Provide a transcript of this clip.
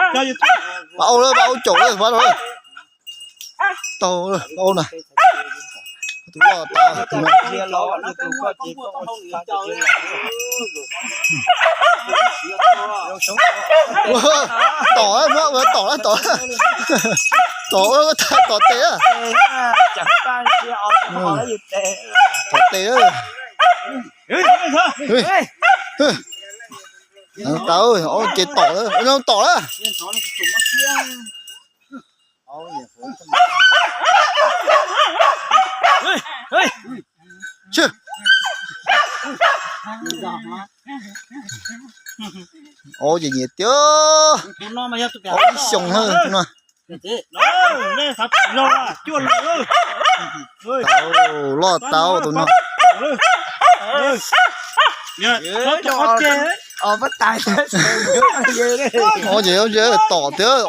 Pab ua lawm, pab ua caum lawm, pab ua lawm. Tau lawm, pab ua na. Tus loj tas tus no. Tom, muab tom, tom, tom tes. Tom tes. Tau, ces tom lawm, tom lawm. Ob ces nyiam tiag. Ob ib xyoos na tus no. Tau, loj tau tus no. Ob ces ob ces tom tiag.